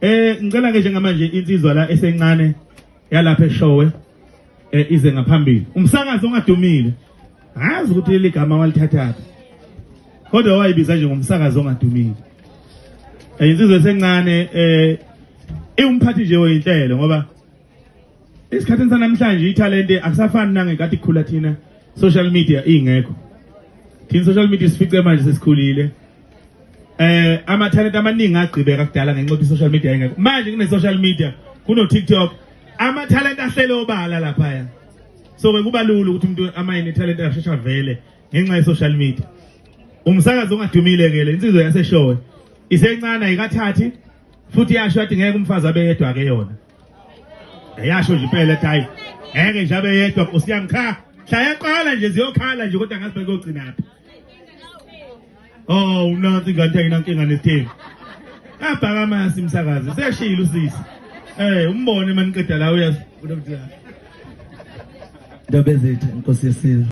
Ngicela ke njengamanje insizwa la esencane yalapha eShowe ize ngaphambili. Umsakazi ongadumile. Ngazi ukuthi leli gama walithathaphi. Kodwa wayibiza nje ngomsakazi ongadumile. Insizwa esencane iwumphathi nje weyinhlelo ngoba esikhathini sanamhlanje ithalente akusafani nangenkathi kukhula thina social media ingekho. Thina social media sifice manje sesikhulile. Ama talent amaningi agqibeka kudala ngenxa yokuthi social media ingekho. Manje kune social media, kuno TikTok, ama talent ahlele obala lapha. So ke kuba lula ukuthi umuntu amayine talent ashesha vele ngenxa ye social media. Umsakazo ongadumile ke le insizwa yaseShowe. Isencane ayikathathi futhi yasho athi ngeke umfazi abe yedwa ke yona. Yasho nje impela ethi hayi ngeke nje abe yedwa Nkosi yami cha. Hlayaqala nje ziyokhala nje kodwa ngazi bekogcinaphi. Oh unansi ingane ayinankinga nesithembu. Abhaka amasi umsakazi seshilo usisi. Umbone maniqeda la uyazi. Ndaba zethu Nkosi yesizwe.